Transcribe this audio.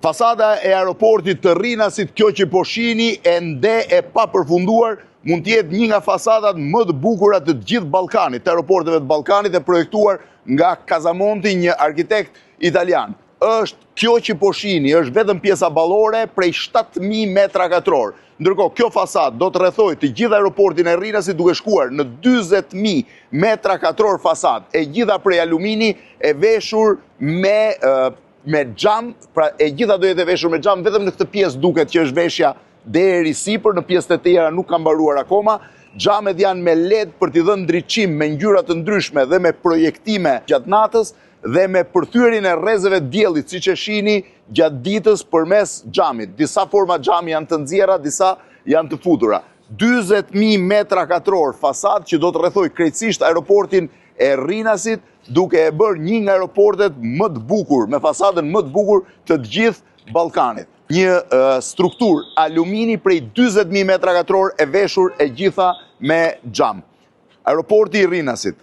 Fasada e aeroportit të Rinasit, kjo që po shihni ende e papërfunduar, mund të jetë një nga fasadat më të bukura të gjithë Ballkanit, të aeroporteve të Ballkanit e projektuar nga Casamonti, një arkitekt italian. Është kjo që po shihni, është vetëm pjesa ballore prej 7000 metra katror. Ndërkohë, kjo fasadë do të rrethojë të gjithë aeroportin e Rinasit duke shkuar në 40000 metra katror fasadë, e gjitha prej alumini e veshur me me xham, pra e gjitha do jetë e veshur me xham, vetëm në këtë pjesë duket që është veshja deri sipër, në pjesët e tjera nuk ka mbaruar akoma. Xhamet janë me LED për t'i dhënë ndriçim me ngjyra të ndryshme dhe me projektime gjatë natës dhe me përthyerjen e rrezeve të diellit, siç e shihni gjatë ditës përmes xhamit. Disa forma xhami janë të nxjerra, disa janë të futura. 40.000 metra katror fasadë që do të rrethojë krejtësisht aeroportin e Rinasit, duke e bërë një nga aeroportet më të bukur, me fasadën më të bukur të të gjithë Ballkanit. Një strukturë alumini prej 40.000 metra katror e veshur e gjitha me xham. Aeroporti i Rinasit.